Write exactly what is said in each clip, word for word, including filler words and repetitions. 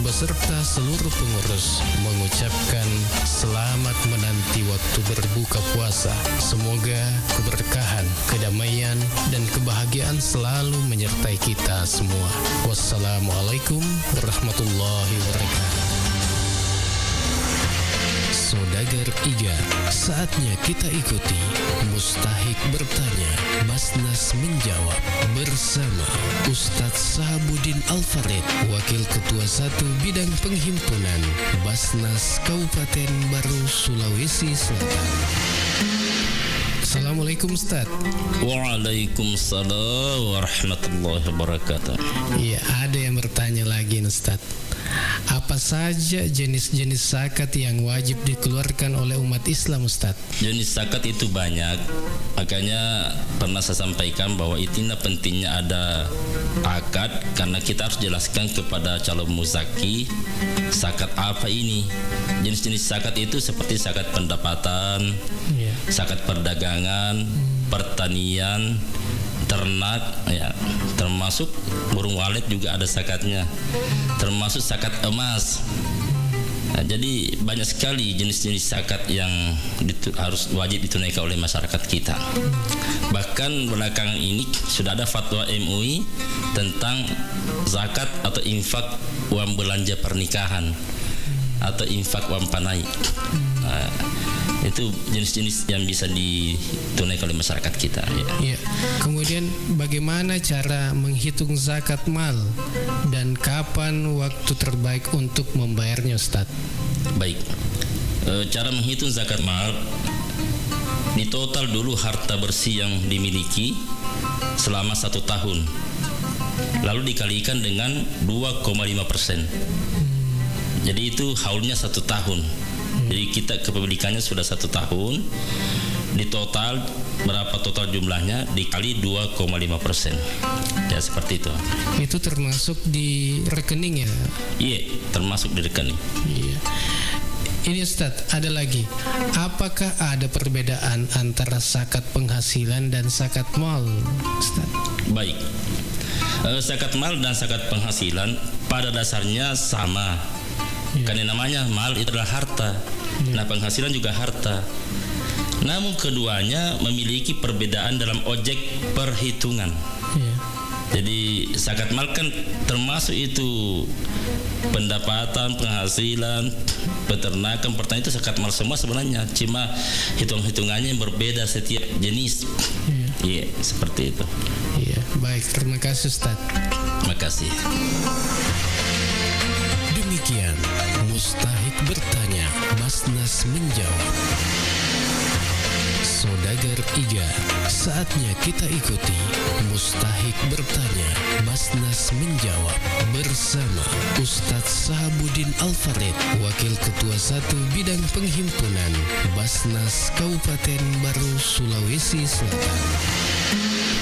beserta seluruh pengurus mengucapkan selamat menanti waktu berbuka puasa. Semoga keberkahan, kedamaian, dan kebahagiaan selalu menyertai kita semua. Wassalamualaikum warahmatullahi wabarakatuh. Saudagar Iga, saatnya kita ikuti Mustahik Bertanya, Basnas Menjawab, bersama Ustadz Sahabuddin Al-Farid, Wakil Ketua Satu Bidang Penghimpunan Basnas Kabupaten Baru, Sulawesi Selatan. Assalamualaikum, Ustadz. Waalaikumsalam warahmatullahi wabarakatuh. Iya, ada yang bertanya lagi, Ustadz. Apa saja jenis-jenis zakat yang wajib dikeluarkan oleh umat Islam, Ustadz? Jenis zakat itu banyak, makanya pernah saya sampaikan bahwa itulah pentingnya ada akad, karena kita harus jelaskan kepada calon muzaki zakat apa ini. Jenis-jenis zakat itu seperti zakat pendapatan, Iya. zakat perdagangan, Hmm. pertanian, ternak, ya, termasuk burung walet juga ada zakatnya, termasuk zakat emas. Nah, jadi banyak sekali jenis-jenis zakat yang ditu-, harus wajib ditunaikan oleh masyarakat kita. Bahkan belakangan ini sudah ada fatwa M U I tentang zakat atau infak uang belanja pernikahan atau infak uang panai. Nah, itu jenis-jenis yang bisa ditunaikan oleh masyarakat kita, ya. Iya. Kemudian bagaimana cara menghitung zakat mal dan kapan waktu terbaik untuk membayarnya, Ustadz? Baik. Eh, cara menghitung zakat mal, ditotal dulu harta bersih yang dimiliki selama satu tahun, lalu dikalikan dengan dua koma lima persen. Jadi itu haulnya satu tahun. Jadi kita kepemilikannya sudah satu tahun, ditotal berapa total jumlahnya dikali dua koma lima persen. Ya, seperti itu. Itu termasuk di rekening, ya? Iya, termasuk di rekening. Iya. Ini, Ustadz, ada lagi. Apakah ada perbedaan antara zakat penghasilan dan zakat mal, Ustadz? Baik. Eh, zakat mal dan zakat penghasilan pada dasarnya sama. Iya. Karena namanya mal itu adalah harta. Iya. Nah, penghasilan juga harta. Namun keduanya memiliki perbedaan dalam objek perhitungan. Iya. Jadi zakat mal kan termasuk itu pendapatan, penghasilan, peternakan, pertanian itu zakat mal semua sebenarnya. Cuma hitung-hitungannya yang berbeda setiap jenis. Iya. Iya, seperti itu. Iya, baik. Terima kasih, Ustadz. Makasih. Demikian Mustahik Bertanya, Basnas Menjawab. Saudagar Iga, saatnya kita ikuti Mustahik Bertanya, Basnas Menjawab bersama Ustadz Sahabuddin Al-Farid, Wakil Ketua Satu Bidang Penghimpunan Basnas Kabupaten Baru, Sulawesi Selatan.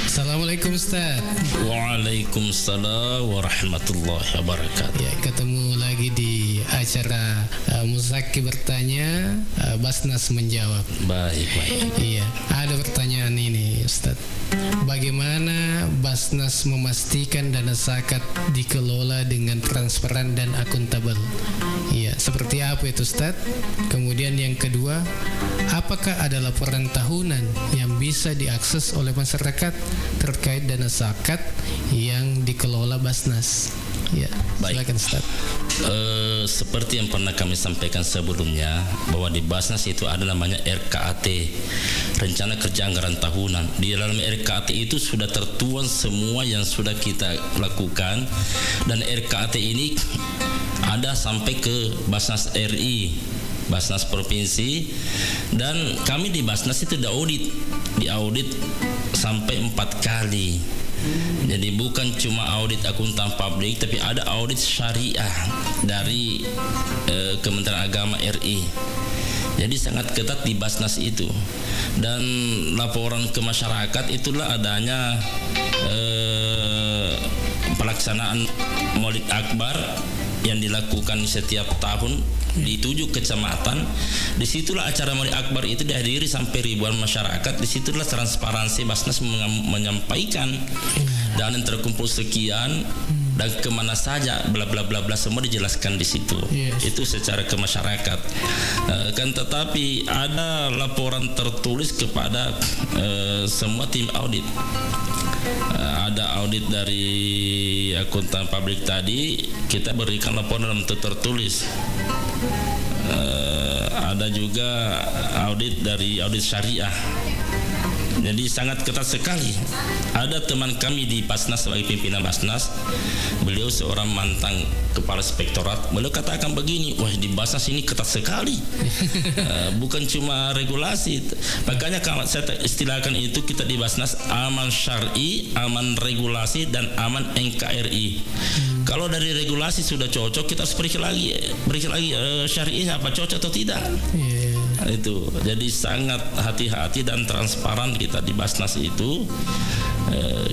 Assalamualaikum, Ustadz. Waalaikumsalam warahmatullahi wabarakatuh. Ya, ketemu lagi di acara, eh, Muzaki Bertanya, eh, Basnas Menjawab. Baik, baik. Iya, ada pertanyaan ini, Ustadz. Bagaimana Basnas memastikan dana zakat dikelola dengan transparan dan akuntabel? Iya, seperti apa itu, Ustadz? Kemudian yang kedua, apakah ada laporan tahunan yang bisa diakses oleh masyarakat terkait dana zakat yang dikelola Basnas? Ya, Baik. silakan, Ustadz. Eh, seperti yang pernah kami sampaikan sebelumnya, bahwa di Basnas itu ada namanya R K A T, Rencana Kerja Anggaran Tahunan. Di dalam R K A T itu sudah tertuang semua yang sudah kita lakukan, dan R K A T ini ada sampai ke Basnas R I, Basnas Provinsi, dan kami di Basnas itu diaudit, diaudit sampai empat kali. Jadi bukan cuma audit akuntan publik, tapi ada audit syariah dari, eh, Kementerian Agama R I. Jadi sangat ketat di Basnas itu. Dan laporan ke masyarakat itulah adanya, eh, pelaksanaan Maulid Akbar yang dilakukan setiap tahun di tujuh kecamatan. Disitulah acara Maulid Akbar itu dihadiri sampai ribuan masyarakat. Disitulah transparansi Basnas mengam-, menyampaikan dana yang terkumpul sekian, dan kemana saja, bla bla bla bla, semua dijelaskan di situ. Yes. Itu secara ke masyarakat. Eh, kan tetapi ada laporan tertulis kepada, eh, semua tim audit. Eh, ada audit dari akuntan publik tadi, kita berikan laporan dalam bentuk tertulis. Eh, ada juga audit dari audit syariah. Jadi sangat ketat sekali. Ada teman kami di Basnas sebagai pimpinan Basnas, beliau seorang mantan kepala inspektorat. Beliau katakan begini, "Wah, di Basnas ini ketat sekali." Eh, bukan cuma regulasi. Makanya kalau saya te-, istilahkan itu kita di Basnas aman syar'i, aman regulasi, dan aman N K R I. Kalau dari regulasi sudah cocok, kita harus periksa lagi, periksa lagi, eh, syar'inya apa, cocok atau tidak. Iya. Itu. Jadi sangat hati-hati dan transparan kita di Basnas itu. Eh,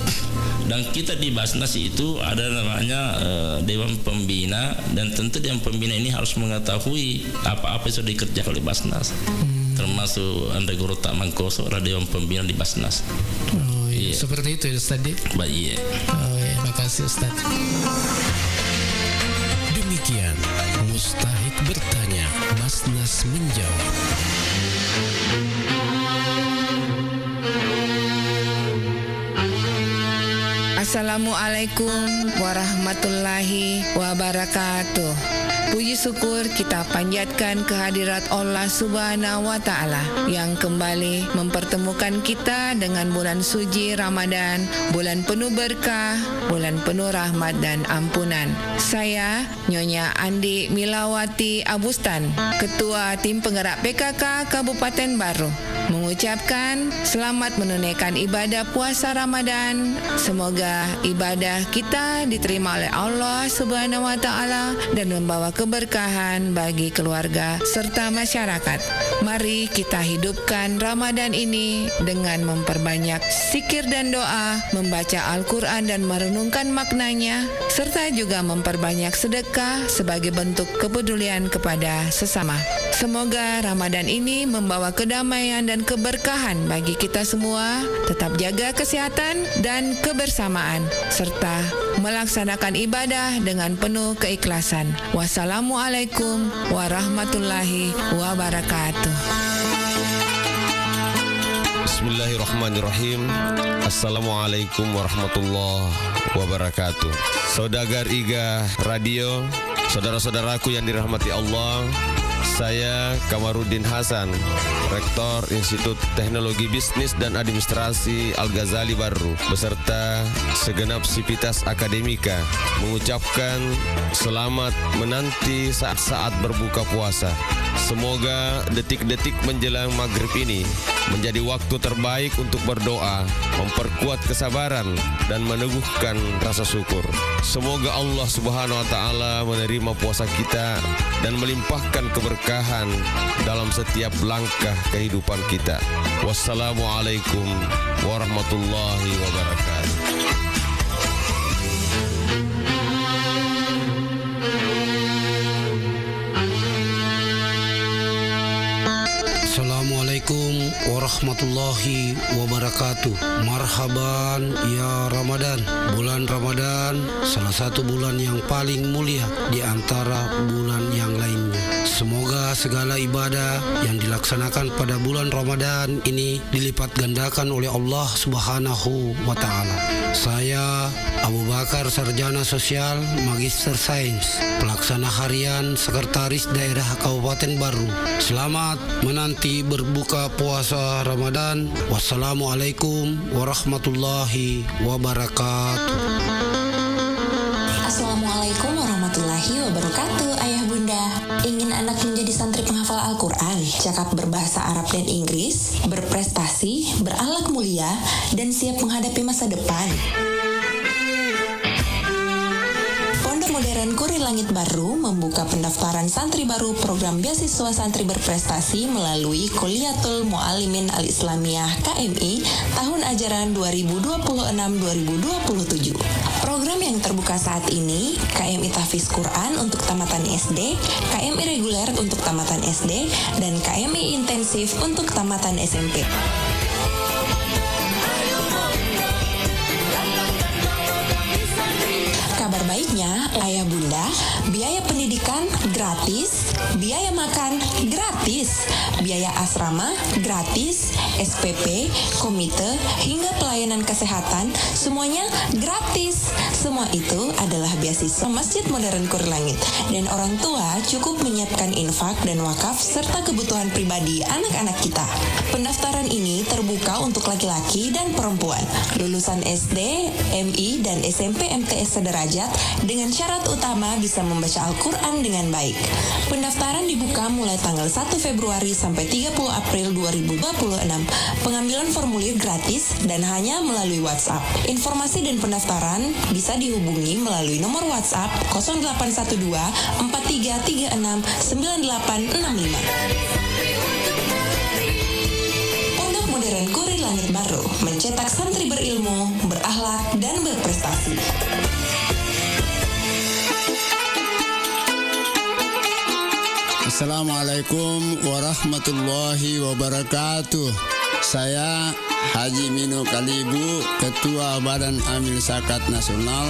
dan kita di Basnas itu ada namanya, eh, Dewan Pembina, dan tentu Dewan Pembina ini harus mengetahui apa-apa yang sudah dikerjakan oleh Basnas. Termasuk Anre Gorontalo Mangkoso adalah Dewan Pembina di Basnas. Oh, iya. Iya. Seperti itu ya, Ustaz, ya? Ba-, iya. Oh, iya. Makasih, Ustaz. Demikian Mustahik Bertanya, Basnas Menjawab. Assalamualaikum warahmatullahi wabarakatuh. Puji syukur kita panjatkan kehadirat Allah Subhanahu wa Ta'ala yang kembali mempertemukan kita dengan bulan suci Ramadan, bulan penuh berkah, bulan penuh rahmat dan ampunan. Saya, Nyonya Andi Milawati Abustan, Ketua Tim Penggerak P K K Kabupaten Barru, mengucapkan selamat menunaikan ibadah puasa Ramadan. Semoga ibadah kita diterima oleh Allah Subhanahu wa Ta'ala dan membawa keberkahan bagi keluarga serta masyarakat. Mari kita hidupkan Ramadan ini dengan memperbanyak zikir dan doa, membaca Al-Quran dan merenungkan maknanya, serta juga memperbanyak sedekah sebagai bentuk kepedulian kepada sesama. Semoga Ramadan ini membawa kedamaian dan keberkahan bagi kita semua. Tetap jaga kesehatan dan kebersamaan, serta melaksanakan ibadah dengan penuh keikhlasan. Wassalamualaikum warahmatullahi wabarakatuh. Bismillahirrahmanirrahim. Assalamualaikum warahmatullahi wabarakatuh. Saudagar Iga Radio, saudara-saudaraku yang dirahmati Allah, saya Kamarudin Hasan, Rektor Institut Teknologi Bisnis dan Administrasi Al-Ghazali Barru, beserta segenap sivitas akademika, mengucapkan selamat menanti saat-saat berbuka puasa. Semoga detik-detik menjelang maghrib ini menjadi waktu terbaik untuk berdoa, memperkuat kesabaran, dan meneguhkan rasa syukur. Semoga Allah Subhanahu wa Ta'ala menerima puasa kita dan melimpahkan keberkahan dalam setiap langkah kehidupan kita. Wassalamualaikum warahmatullahi wabarakatuh. Assalamualaikum warahmatullahi wabarakatuh. Marhaban ya Ramadan. Bulan Ramadan salah satu bulan yang paling mulia di antara bulan yang lainnya. Semoga segala ibadah yang dilaksanakan pada bulan Ramadan ini dilipat gandakan oleh Allah Subhanahu wa Ta'ala. Saya Abu Bakar, Sarjana Sosial, Magister Sains, Pelaksana Harian Sekretaris Daerah Kabupaten Barru. Selamat menanti berbuka puasa Ramadan. Wassalamualaikum warahmatullahi wabarakatuh. Assalamualaikum warahmatullahi wabarakatuh, Ayah Bunda. Ingin anak menjadi santri penghafal Al-Quran, cakap berbahasa Arab dan Inggris, berprestasi, berakhlak mulia, dan siap menghadapi masa depan? Pondok Modern Kurir Langit Barru membuka pendaftaran santri baru program beasiswa santri berprestasi melalui Kuliatul Muallimin Al-Islamiyah, K M I, tahun ajaran dua ribu dua puluh enam dua ribu dua puluh tujuh. Program yang terbuka saat ini, K M I Tahfiz Quran untuk tamatan S D, K M I reguler untuk tamatan S D, dan K M I intensif untuk tamatan S M P. Kabar baik Ayah bunda, biaya pendidikan gratis, biaya makan gratis, biaya asrama gratis, S P P, komite, hingga pelayanan kesehatan, semuanya gratis. Semua itu adalah beasiswa Masjid Modern Kurilangit, dan orang tua cukup menyiapkan infak dan wakaf serta kebutuhan pribadi anak-anak kita. Pendaftaran ini terbuka untuk laki-laki dan perempuan, lulusan S D, M I, dan S M P M T S sederajat, dengan syarat utama bisa membaca Al-Quran dengan baik. Pendaftaran dibuka mulai tanggal satu Februari sampai tiga puluh April dua ribu dua puluh enam. Pengambilan formulir gratis dan hanya melalui WhatsApp. Informasi dan pendaftaran bisa dihubungi melalui nomor WhatsApp kosong delapan satu dua empat tiga tiga enam sembilan delapan enam lima. Pondok Modern Kurilangit Barru mencetak santri berilmu, berakhlak, dan berprestasi. Assalamualaikum warahmatullahi wabarakatuh. Saya Haji Mino Kalibu, Ketua Badan Amil Zakat Nasional,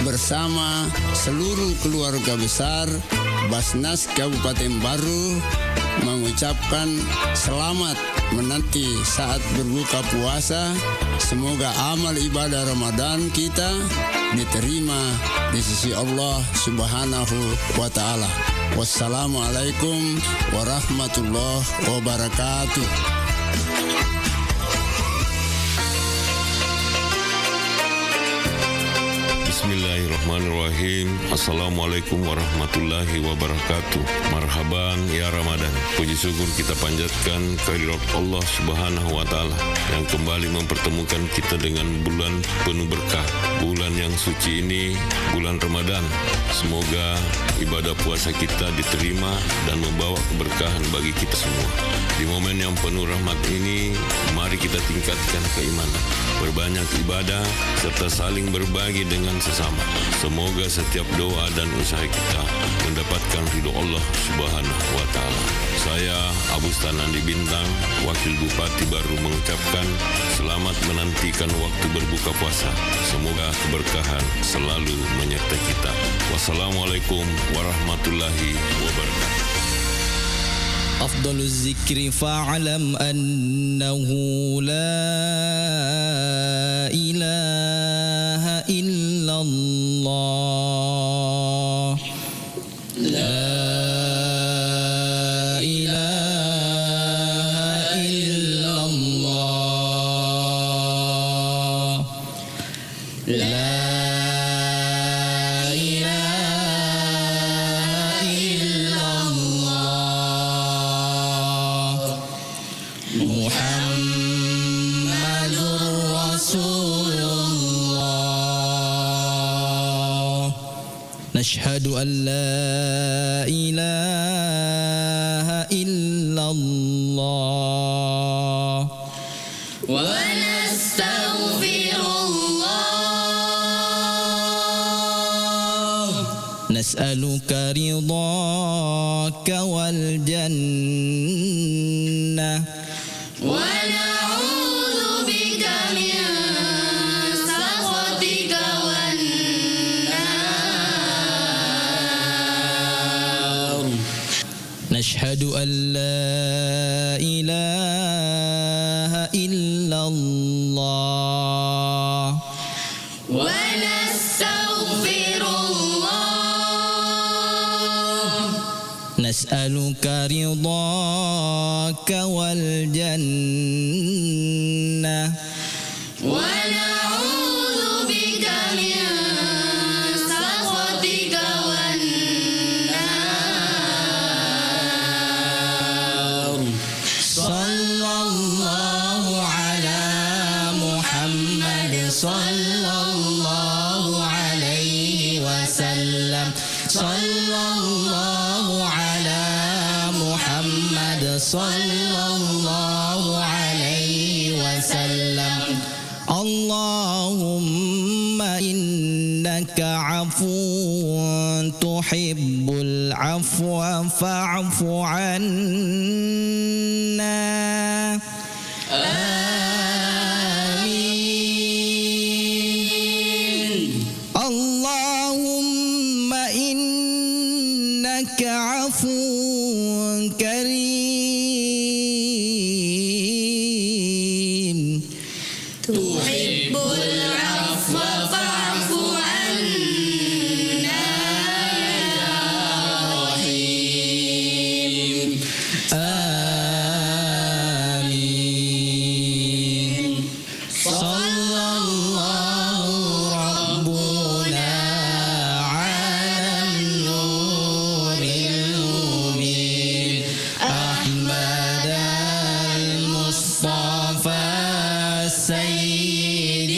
bersama seluruh keluarga besar Basnas Kabupaten Barru, mengucapkan selamat menanti saat berbuka puasa. Semoga amal ibadah Ramadan kita diterima di sisi Allah Subhanahu wa Ta'ala. Wassalamualaikum warahmatullahi wabarakatuh. Bismillahirrahmanirrahim. Assalamualaikum warahmatullahi wabarakatuh. Marhaban ya Ramadan. Puji syukur kita panjatkan kehadirat Allah Subhanahu wa Ta'ala yang kembali mempertemukan kita dengan bulan penuh berkah. Bulan yang suci ini, bulan Ramadan. Semoga ibadah puasa kita diterima dan membawa keberkahan bagi kita semua. Di momen yang penuh rahmat ini, mari kita tingkatkan keimanan, perbanyak ibadah, serta saling berbagi dengan sesama. Semoga setiap doa dan usaha kita mendapatkan ridho Allah Subhanahu wa Ta'ala. Saya, Abu Stanandi Bintang, Wakil Bupati Barru, mengucapkan selamat menantikan waktu berbuka puasa. Semoga keberkahan selalu menyertai kita. Wassalamualaikum warahmatullahi wabarakatuh. أفضل الذكر فاعلم أنه لا إله إلا الله. لا إله إلا الله. لا إله إلا الله. محمد رسول الله. نشهد أن لا إله إلا الله. ونستغفر الله. نسألك رضاك والجنة. ونعوذ بك من سخطك والنار. نشهد أن لا إله إلا الله. ونستغفر الله. نسألك رضاك والجنة. ونعوذ بك من سخطك والنار. صلى الله على محمد، صلى الله عليه وسلم. صلى الله على محمد، صلى الله عليه وسلم. اللهم إنك عفو تحب العفو فاعف عنا. آمين. اللهم إنك عفو كريم. تحب العفو فاعف عنا يا رحيم. آمين. صلى الله ربنا على النور المبين أحمد المصطفى سيد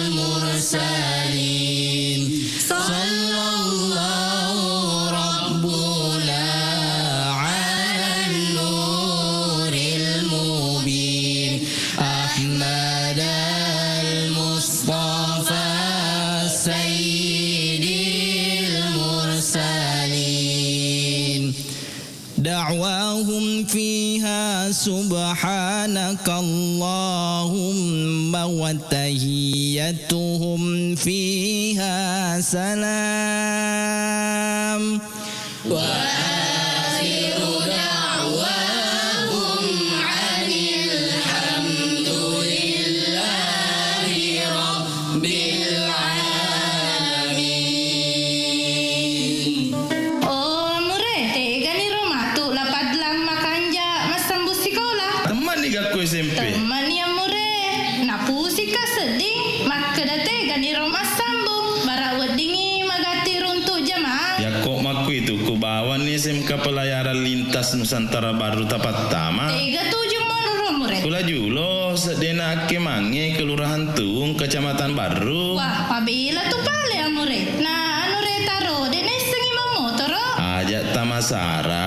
المرسلين. صلى الله ربنا على النور المبين أحمد المصطفى سيد المرسلين. دعواهم فيها سبحانك اللهم وتحيتهم فيها سلام. وآخر دعواهم أن الحمد لله رب العالمين. Oh, Amure, tegani ro matu La Padlang makanja massambung sikola? Temmanni gakku S M P? Temmanni, Amure. Napusika sedding, makkeda tegani ro massambung, bara weddingngi magatti runtu jamaah. Yakko makkuitu, ku bawanni S M K Pelayaran Lintas Nusantara Barru tapattama. Tega tuju monro, Amure? Kula Julo, seddena akkemangnge Kelurahan Tuung, Kecamatan Barru. Wah, mabela tu pale, Amure. Na anu re taro, de naissengi mammotoro? Aja tamasara,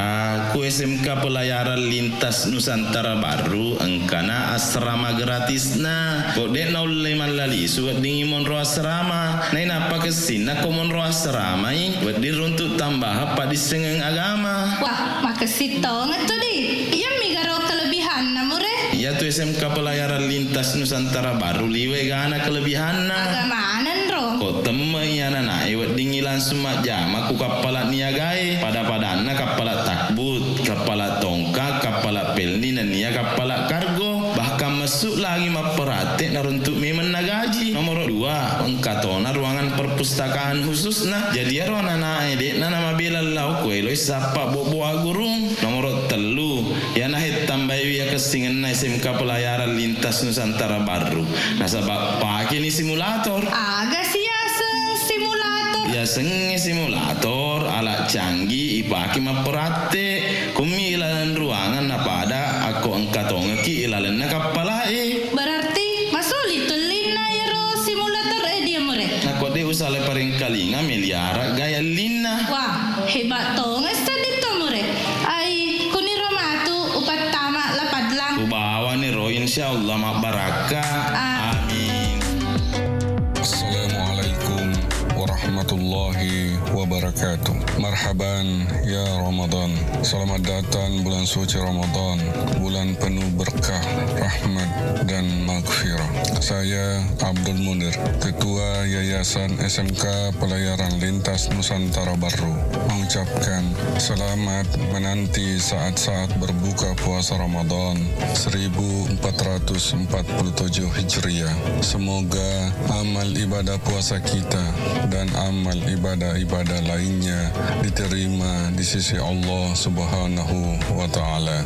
ku S M K Pelayaran Lintas Nusantara Barru engkana asrama gratisna. Ko de naulle mallalisu weddingngi monro asrama. Nainappa kessinna ko monro asramai, wedding runtu tambaha paddissengeng agama. Wah, makessing tongeng tu di. Iyammi garo kelebihanna, Mure? Iyatu S M K Pelayaran Lintas Nusantara Barru liwe gana kelebihanna. Aga maneng ro? Ko temmei anana'e weddingngi langsung majjama ku kappala niagae, pada-padanna kappala takbut, kappala tongka, kappala pelni nennia kappala kargo, bahkan messu lagi mapperatte naruntu memeng nagaji. Nomoro dua, engka tona ruangan perpustakaan khususna. Jadi iyaro anana'e de'na namabela lao ko eloi sappa bobbo agurung. Nomoro tellu, iyana hettambaiwi akessingenna S M K Pelayaran Lintas Nusantara Barru, nasaba pakeni simulator. Aga siyaseng simulator? Yasengnge simulator, ala canggih ipake mapperatte. Kummi ilaleng ruangan napada akko engka tongekki ilalenna kappalae. Berarti masuli tu ellinna iyaro simulator e, dia, Mure? Nakko de usala parengkalinga meliara gaya ellinna. Wah, hebat tongeng sedding tu, Mure. Ai, kuniro matu upattama La Padlang. Ubawani ro, insyaallah mabbarakka. Ah. Amin. Assalamualaikum warahmatullahi wabarakatuh. Marhaban ya Ramadan. Selamat datang bulan suci Ramadan, bulan penuh berkah, rahmat, dan maghfirah. Saya Abdul Munir, Ketua Yayasan S M K Pelayaran Lintas Nusantara Barru, mengucapkan selamat menanti saat-saat berbuka puasa Ramadan seribu empat ratus empat puluh tujuh Hijriah. Semoga amal ibadah puasa kita dan amal ibadah-ibadah lainnya diterima di sisi Allah Subhanahu wa Ta'ala.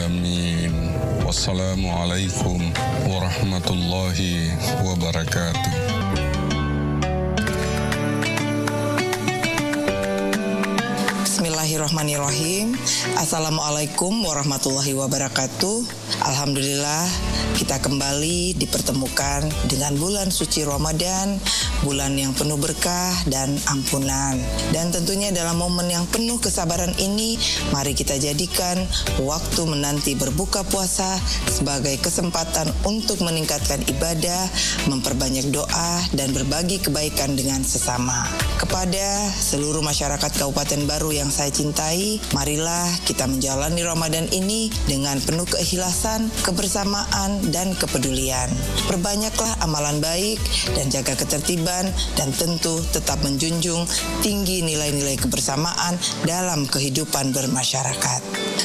Amin. Wassalamualaikum warahmatullahi wabarakatuh. Bismillahirrahmanirrahim. Assalamualaikum warahmatullahi wabarakatuh. Alhamdulillah, kita kembali dipertemukan dengan bulan suci Ramadan, bulan yang penuh berkah dan ampunan. Dan tentunya dalam momen yang penuh kesabaran ini, mari kita jadikan waktu menanti berbuka puasa sebagai kesempatan untuk meningkatkan ibadah, memperbanyak doa, dan berbagi kebaikan dengan sesama. Kepada seluruh masyarakat Kabupaten Barru yang saya cintai, marilah kita menjalani Ramadan ini dengan penuh keikhlasan kebersamaan, dan kepedulian. Perbanyaklah amalan baik dan jaga ketertiban, dan tentu tetap menjunjung tinggi nilai-nilai kebersamaan dalam kehidupan bermasyarakat.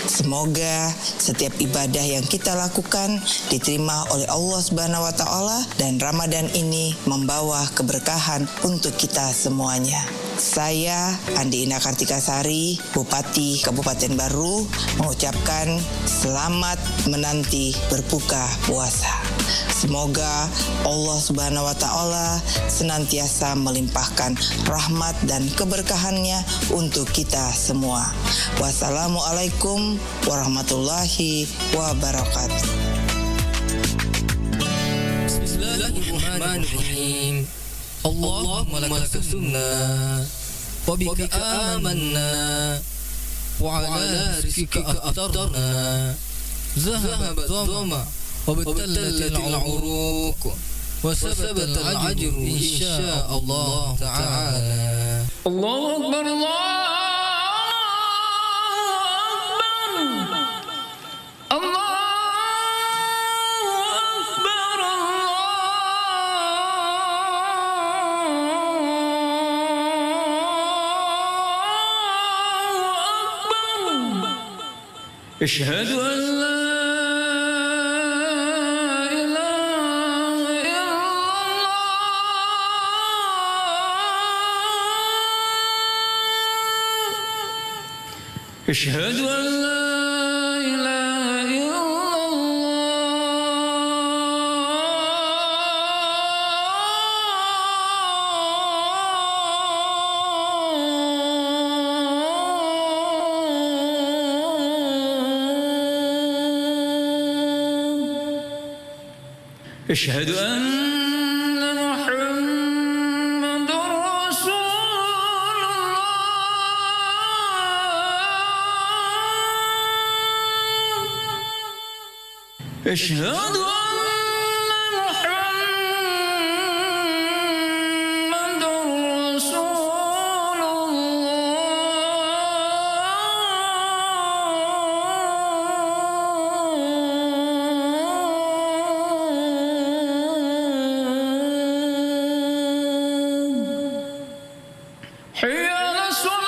Semoga setiap ibadah yang kita lakukan diterima oleh Allah Subhanahu wa Ta'ala, dan Ramadan ini membawa keberkahan untuk kita semuanya. Saya, Andi Ina Kartika Sari, Bupati Kabupaten Baru, mengucapkan selamat menanti berbuka puasa. Semoga Allah Subhanahu wa Ta'ala senantiasa melimpahkan rahmat dan keberkahannya untuk kita semua. Wassalamualaikum warahmatullahi wabarakatuh. Bismillahirrahmanirrahim. اللهم لك صمنا وبك آمنا وعلى رزقك أفطرنا. ذهب الظمأ وابتلت العروق وثبت الأجر إن شاء الله تعالى. الله أكبر، الله أكبر. الله أكبر، الله أكبر. أشهد أن لا إله إلا الله. أشهد أن لا إله إلا الله. أشهد أن محمدا رسول الله. أشهد أن محمدا رسول الله. حي على الصلاة.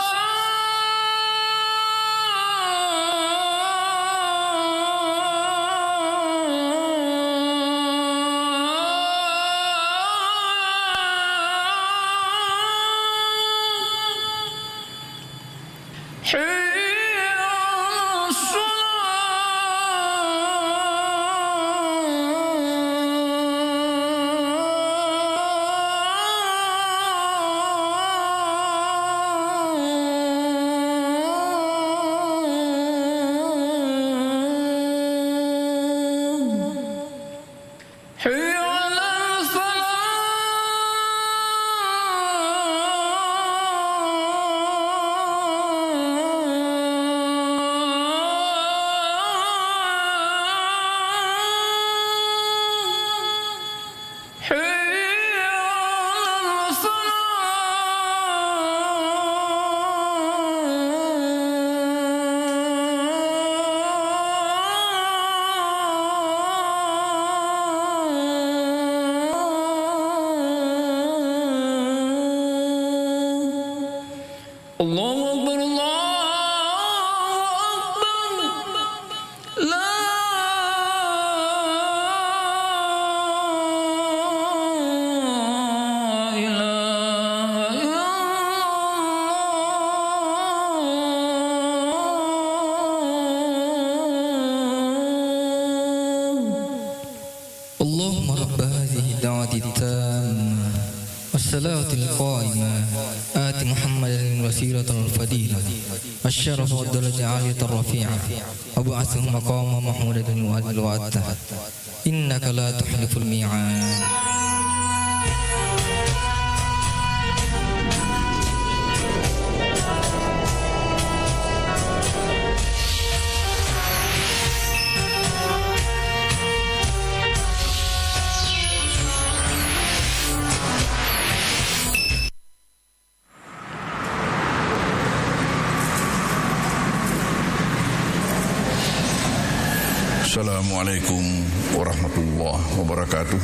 حي على الصلاة. حي على الفلاح. حي على الفلاح. الله أكبر، الله أكبر. لا إله إلا الله. اللهم رب هذه الدعوة التامة والصلاة القائمة، آت محمدا الوسيلة والفضيلة والشرف والدرجة العالية الرفيعة، وابعثه مقاما محمودا الذي وعدته، إنك لا تخلف الميعاد. Assalamualaikum warahmatullahi wabarakatuh.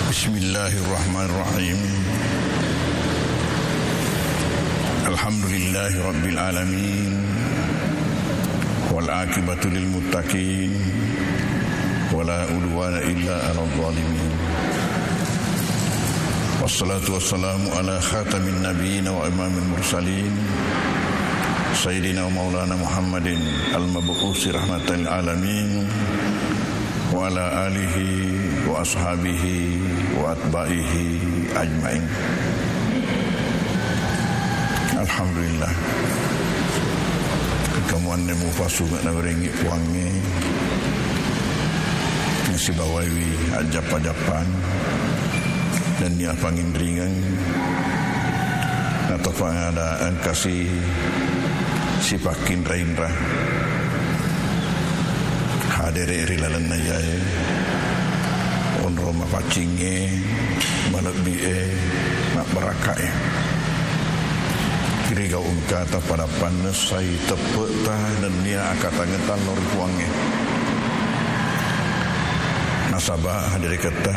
Bismillahirrahmanirrahim. Alhamdulillahi rabbil alamin. Wal aqibatu lil muttaqin. Wa la udwana illa alal zalimin. Wassalatu wassalamu ala khatamin nabiyina wa imamil mursalin, Sayyidina wa Maulana Muhammadin al-mab'usi rahmatan lil alamin, wa ala alihi wa ashabihi wa atba'ihi ajmain. Alhamdulillah. Engka muanne mupa sungek nawerengngi Puangnge, nasibawaiwi ajjappa-jappang nennia panginringeng, natapangada engkasi sipakkinra-inra hadere ri lalenna iyae onrong mapaccingnge, malebbi'e, mabbarakkae. Ri gau engkata pada pannessai teppe'ta nennia akkatangetta lao ri Puangnge. Nasaba hadereketta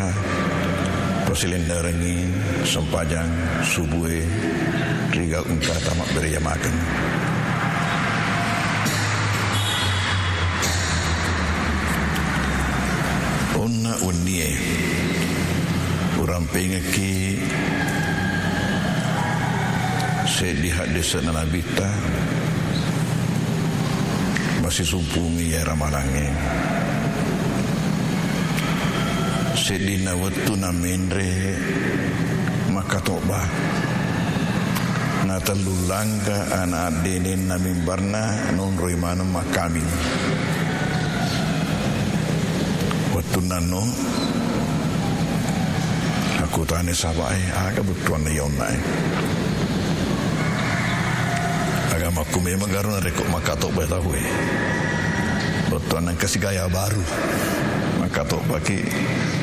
pasilennerengngi sempajang subue ri gau engkata mabbere jamakeng. Onna wennie urampengekki seddi haddese'na Nabitta masisumpungi iya ramalangnge. Seddinna wettu namenre makkatobba. Natellu langka ana' addenenna mimbarna nonroi maneng makkaming. Wettunna no, akkutanai sahaba'e, aga bettuanna iya onnae? Aga makku memang garo narekko makkatobba tauwe. Bettuanna engka sigaya baru. Makkatobbaki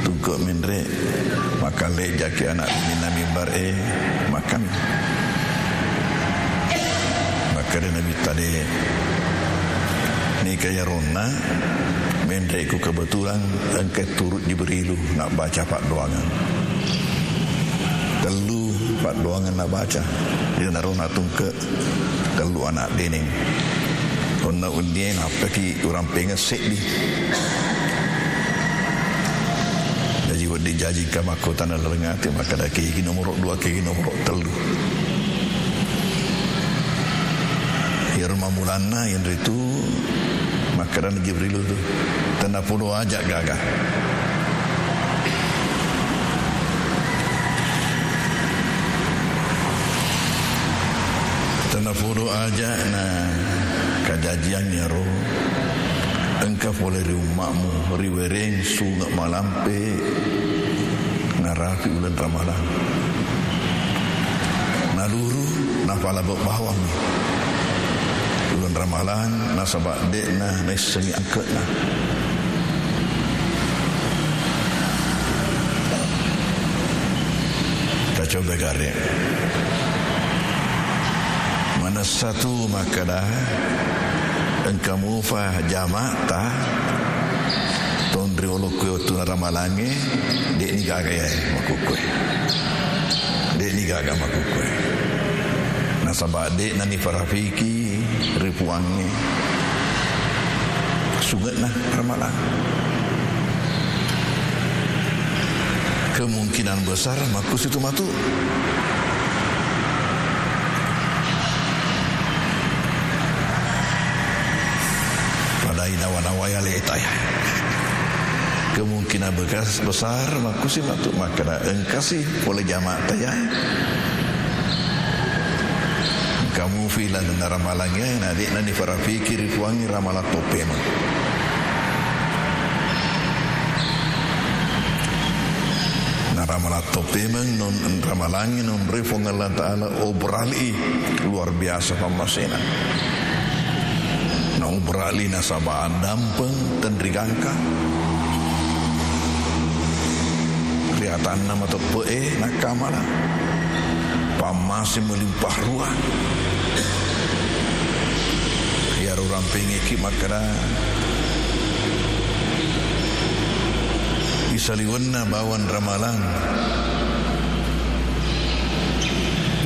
tungke menre, makkallejaki ana' addenenna mimbar e, makkami. Makkeda Nabitta de', neka iyaronna menre'ku kebetulan engka turu' Jibrilu nabbaca paddoangeng. Tellu paddoangeng nabaca, iyanaro natungke tellu ana' deneng. Onna wennie nappaki urampengeng seddi. Jaji wedding jaji engka makkutana laleng ati, makkeda kegi nomoro' dua, kegi nomoro' tellu. Iyaro mammulanna iyanaritu makkedana Jibril tu, tennapodo aja' gaga. Tennapodo aja' na kajajiang iyaro engka pole ri umma'mu, riwereng sunge' malampe narapi uleng ramalang. Naluru, napalabe' bawammi uleng ramalang, nasaba' de'na naissengngi angke'na. Tacoba gare. Manessa tu makkeda, engka mufa jama'ta tonri olokku wettunna ramalangnge, de'ni gaga iyae makkukkue. De'ni gaga makkukkue. Nasaba' de'na niparafiki ri Puangnge sunge'na ramalang. Kemungkinan besar makkusitu matu. Padai nawa-nawai aleta ya. Kemungkinan bekas, besar makkusi matu makkeda engkasi pole jama'ta ya. Engka mufi lalenna ramalang iyae, na de'na niparafiki ri Puangnge ramalang toppemeng. Na ramalang toppemeng non, ramalangnge nonroi Puang Allah Ta'ala obrali luar biasa pammasena. Na obrali nasaba' addampeng tenrigangka. Atanna mateppe'e nakkamala. Pammase melimpah ruang. Iyaro rampengekki makkeda, isaliwenna bawang ramalang.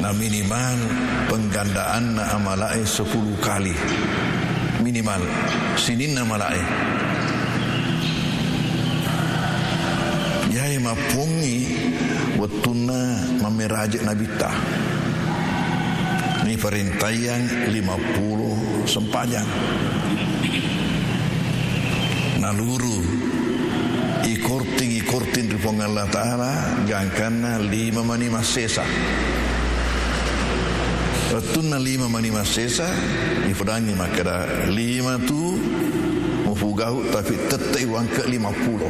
Na minimal penggandaanna amala'e sepuluh kali. Minimal sininna amala'e. Iyae mappuangngi wettunna mammeraje' nabitta. Niparentayang lima puluh sempajang. Naluru ikorting-ikorting ri Puang Allah Ta'ala gangkanna lima mani massesa. Wettunna lima mani massesa, ipedangngi makkeda, lima tu mupugau, tapi tette'i wangke lima puluh.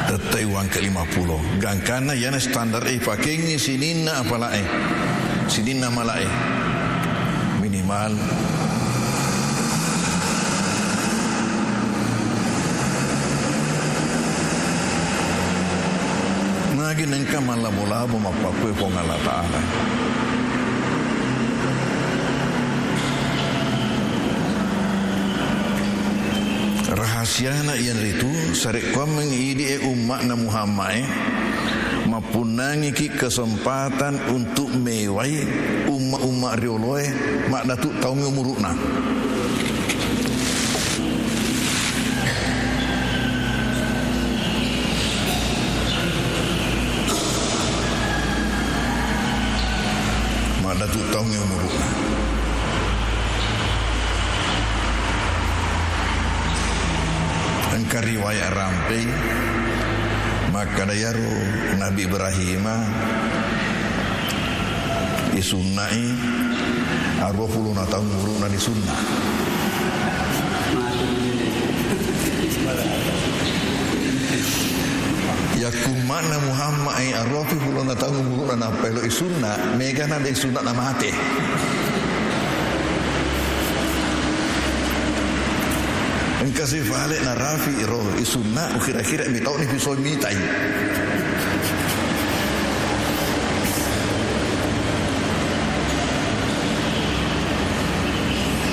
Tette'i wangke lima puluh. Gangkanna iyana standar e ipakengngi sininna apala'e, sininna mala'e. Minimal. Magi nengka mallabo-labo mappakkue Puang Allah Ta'ala. Rahasiana iyanaritu, sarekkuammengngi idi'e umma'na Muhammad e, mappunnangiki kesempatan untuk mewai umma-umma rioloe maddatu taungnge umuru'na. Maddatu taungnge umuru'na. Engka riwayat rampei makkeda iyaro Nabi Ibrahima isunna'i, aruwa pulona taung umuru'na disunna'. Yakkumma'na Muhammad e aruwa pi pulona taung umuru'na nappa elo isunna', megana de' isunna' namate. Engka sifale' narafi' ro isunna', ukira-kira mitau ni pisau mitai.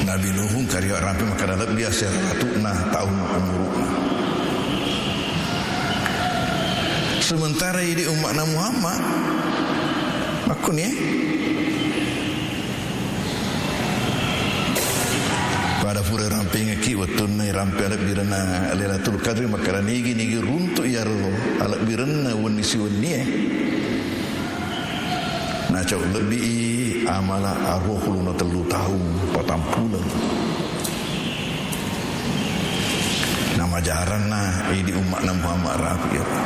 Nabi Nuhung kariwa rampe makkeda lebbi asera ratu'na taung umuru'na. Sementara idi umma'na Muhammad, makkuni e? Pada pura rampengekki wettunna irampe alebbirenna Lailatul Qadri, makkeda nigi-nigi runtu iyaro alebbirenna wenni siwennie. Nacau lebbi i amala aruwa pulona tellu taung, patampuleng. Namajaranna idi umma'na Muhammad rapi iyaro.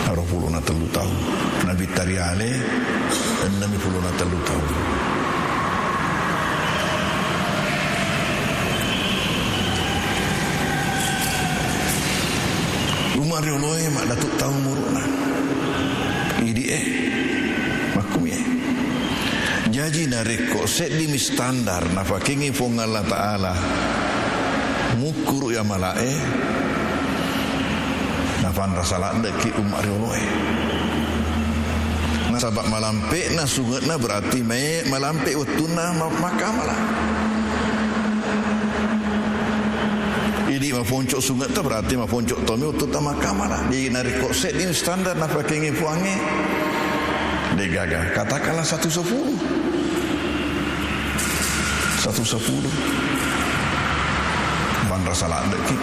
Aruwa pulona tellu taung. Nabitta riale enneng pulona tellu taung. Umma rioloe maddatu taung umuru'na. Idi e, makkumi e. Jaji narekko seddimi standar napakengngi Puang Allah Ta'ala mukkuru i amala'e, napanrasa ladde'ki umma rioloe. Nasaba malampe'na sunge'na berarti me-, malampe wettunna ma-, makkamala. Idi maponco sunge'ta berarti maponco tommi wettutta makkamala. Jadi narekko sedding standar napakengngi Puangnge, de'gaga. Katakanlah satu sepuluh. Satu sepuluh. Panrasa ladde'ki.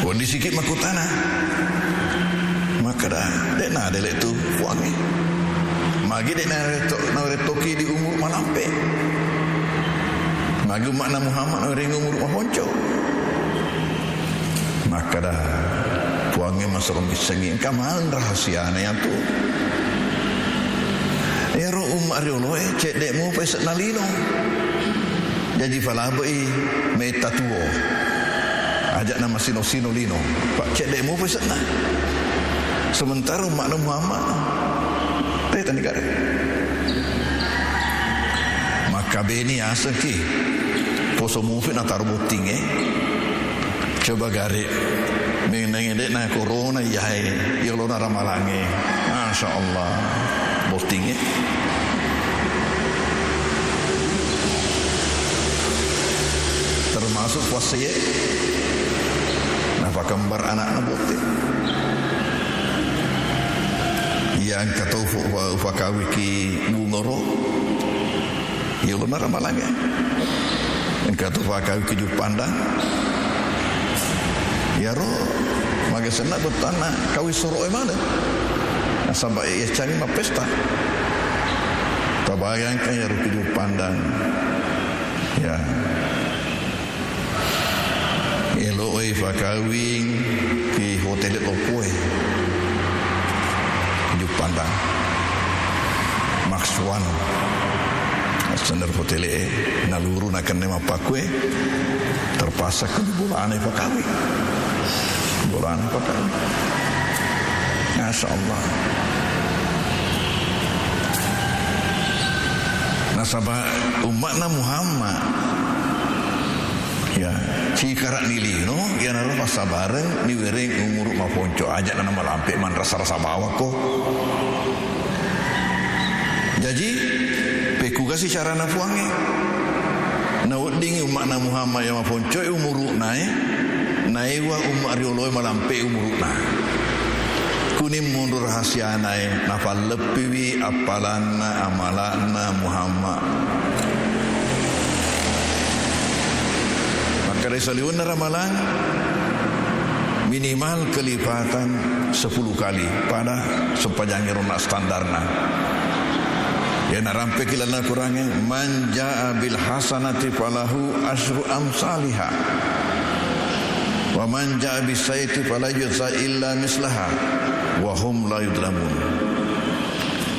Weddisiki makkutana. Makkeda, de' nadele' tu Puangnge. Magi de' naretto-, narettoki di umur malampe. Magi umma'na Muhammad nawerengngi umur maponco. Makkeda, Puangnge masero missengngi, engka maneng rahasiana iyatu. Iyaro umma rioloe cedde' mupa ise'na lino. Jaji palabe'i metta tuo. Aja'na masino-sino lino. Pa' cedde' mupa ise'na. Sementara umma'na Muhammad, teta ni kare. Kabeni asengki poso mufi nataro bottingnge. Coba gare mengenai de'na corona iyae, yolona ramalangnge. Masya Allah, bottingnge. Termasuk puasae. Napakembar anakna botting. Iya engka to fu-, fu-, ufakawiki bungoro. Yolona ramalangnge. Engka to fakawiki Juppandang. Iyaro maga senna bettuanna kawing soro'e maneng. Nasaba iyaccangi mappesta. Tabayangkan iyaro ki Juppandang. Ya. Elo'e fakawing ki hotele loppoe. Juppandang. Max One. Standar hotele e. Naluru nakenna mappakkue. Terpaksa ke bolana fakawing. Bolana fakawing. Masya Allah. Nasaba umma'na Muhammad. Ya, cikara'ni lino, iyanaro passabareng niwereng umuru maponco, aja' na malampe manrasa-rasa bawakko. Jaji, pekkugasi carana Puangnge? Naweddingi umma'na Muhammad iya maponcoe umuru'nae, naewa umma' rioloe malampe umuru'na. Kuni monro rahasianae, nafalleppiwi appalanna, amala'na Muhammad. Makkeda saliwenna ramalang, minimal kelipatan sepuluh kali pada sempajangnge ronna standarna. Iya narampeki lalenna Al-Qurangnge, "Man jaa bil hasanati falahu asyru amsaliha." Wa man jaa bis sayyi'ati fala yujza illa mislaha wa hum la yudlamun.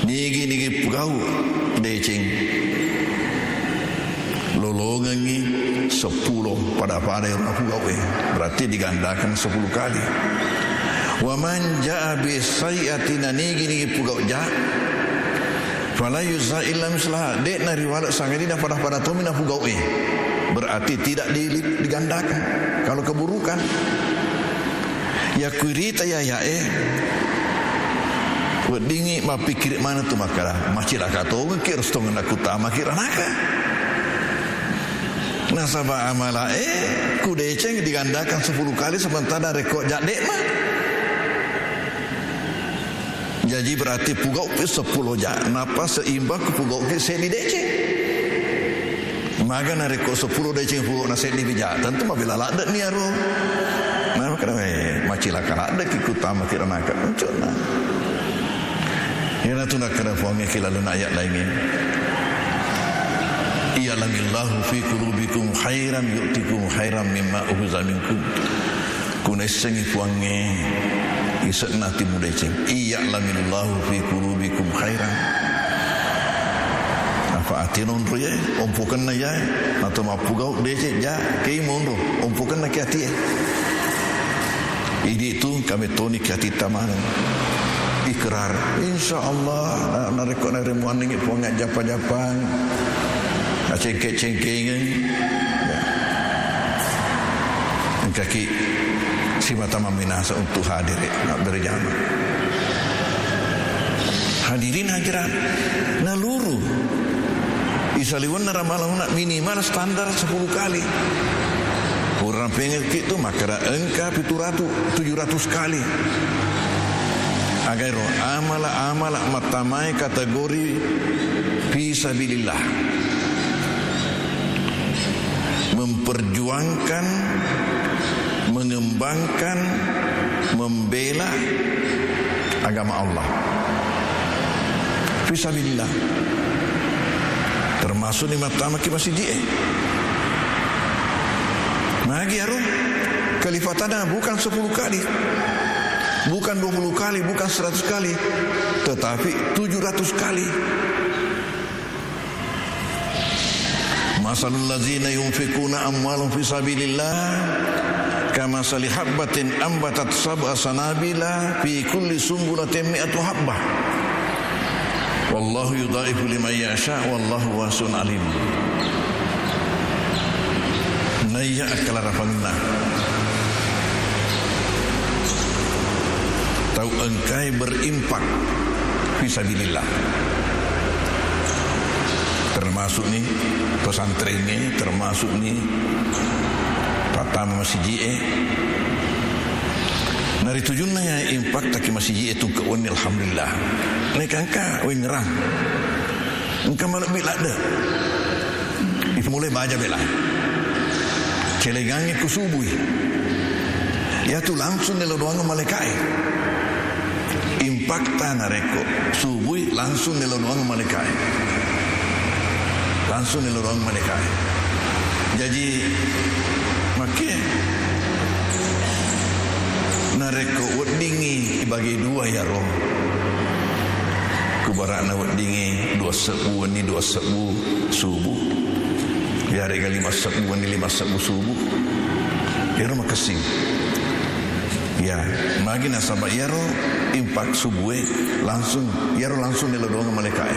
Nigi-nigi pugau deceng, lolongengngi seppulo pada-pada ero napugau'e, berarti digandakan sepuluh kali. Wa man jaa bis sayyi'ati, na nigi-nigi pugau ja, fala yujza illa mislaha, de'na riwale sangadinna pada-pada tommi napugau'e. Berarti tidak dili-, digandakan kalau keburukan. Yakkuirita yayae, weddingngi mappikkiri maneng tu makkeda, macilaka tongengki restoangenna kutamaki ranaka. Nasaba amalae kudeceng digandakan sepuluh kali sementara rekko ja de'ma. Jaji berarti pugau'pi seppulo ja, nappa seimbang ku pugau'ki seddi deceng. Maga narekko seppulo deceng pugau'na seddipi ja, tentu mabela ladde'ni iyaro. Nah, makkeda, "Eh, macilaka ladde'ki kutamaki ranaka," uncu'na. Iyanatu nakkeda Puangnge ki lalenna ayat laingnge, "Iya'lamillahu fi qulubikum khairan yu'tikum khairan mimma ukhidha minkum." Kunaissengngi Puangnge ise'na ati mudeceng. Iya'lamillahu fi qulubikum khairan. Apa ati nonro ye, ompokenna yae, atau mappugau deceng ja, kei monro, ompokenna ki atie. Idi tu kami toni ki atitta maneng. Ikrar, insya Allah, na-, narekko naremuanningi Puang ajjappa-jappang, acengke-cengkengeng. Ya. Engkaki simata mamminasa untuk hadiri, nak berjamaah. Hadirin hadirat, naluru. Isaliwenna ramalanna minimal standar sepuluh kali. Pura rampengekki tu makkeda engka pitu ratu, tujuh ratus kali. Agairo amala-amala mattamai kategori fi sabilillah. Memperjuangkan, mengembangkan, membela agama Allah. Fisabilillah. Termasuk ni mattamaki masiji'e. Magi aro kalifatanna bukan sepuluh kali, bukan dua puluh kali, bukan seratus kali, tetapi tujuh ratus kali. Masalul ladzina yunfiquna amwalahum fi sabilillah kamasali habbatin ambatat sab'a sanabila fi kulli sumbulatin mi'atu habbah. Wallahu yudha'ifu liman yasha, wallahu wasi'un alim. Naiya akkalarafenna tau engkae berinfak fisabilillah. Termasuk ni pesantrengnge, termasuk ni pattama masiji'e. Naritujunna ya infak taki masiji'e tungke wenni, alhamdulillah. Naika engka wengngerang. Engka malebbi ladde. Ipamulai baja bela. Celengangnge ku subui. Iyatu langsung nelo doang malaikae. Infakta narekko subui langsung nelo doang malaikae. Langsung nelo doang malaikae. Jaji, makke narekko weddingngi ibage dua iyaro, kubara'na weddingngi dua sebbu wenni, dua sebbu subuh, yarega lima sebbu wenni, lima sebbu subuh, iyaro makessing. Ya, magi nasaba iyaro infak subue langsung, iyaro langsung nelo doang malaikae.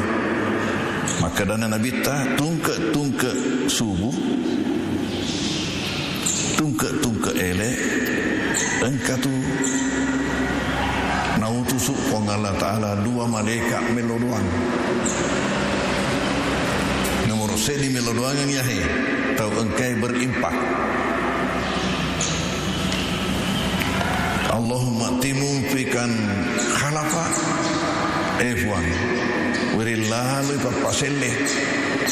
Makkedana Nabitta, tungke-tungke subuh, tungke-tungke ele, engkatu nautusu Puang Allah Ta'ala dua malaika melo doang. Nomor seddi melo doangeng yahe tau engkae berinfak. Allahumma a'ti munfiqan khalafa. Eh Puang, weri laloi pappaselle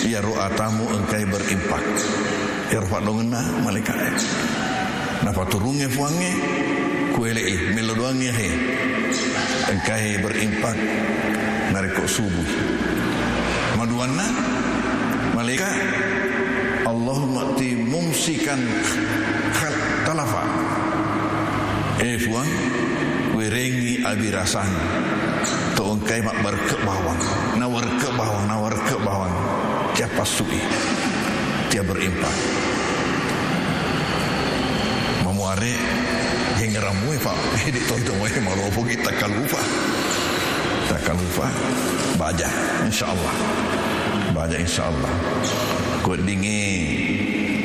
iyaro atamu engkae berinfak. Ero paddoangenna malaikae. Napaturungnge Puangnge, kuele'i, melo doangngi he. Engkae berinfak narekko subuh. Maduanna, malaika, Allahumma a'ti mumsikan khal-, talafa. Eh Puang, werengngi abirasang to engkae mabbarke bawang, nawarke bawang, nawarke bawang. Tia passu'i, tia berinfak. Mamuare, gengerammu, Pak. Jadi, to itu, eh, malopoki takkalupa. Takkalupa, baja, insyaallah. Baja, insyaallah. Ko dingi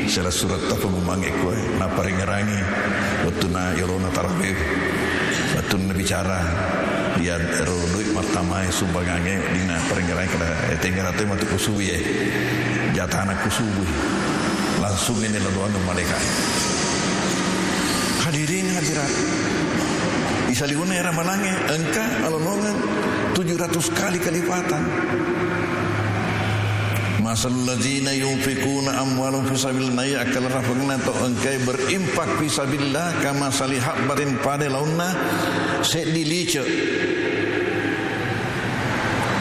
sela surat apa memangi koe, naparengerangi wettunna yolona tarawih. Wettunna bicara, iya ro doi mattamae sumbangangnge, dina parengerangi kada, eh, tengera toi matu kusubui, eh. Jatana kusubui. Langsung ini laluan malaika. Hadirin hadirat. Isaliwunna era malangnge, engka alolongeng tujuh ratus kali kelipatan. Masalul ladzina yunfiquna amwalahum fi sabilillah, naiya akkalarafengna to engkae berinfak fi sabilillah, kamasali habbatin, pada launna seddi lice.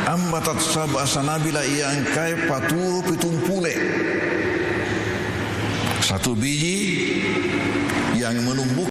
Ambatat sab'a sanabila, iya engkae patuo pitung pule. Satu biji yang menumbuh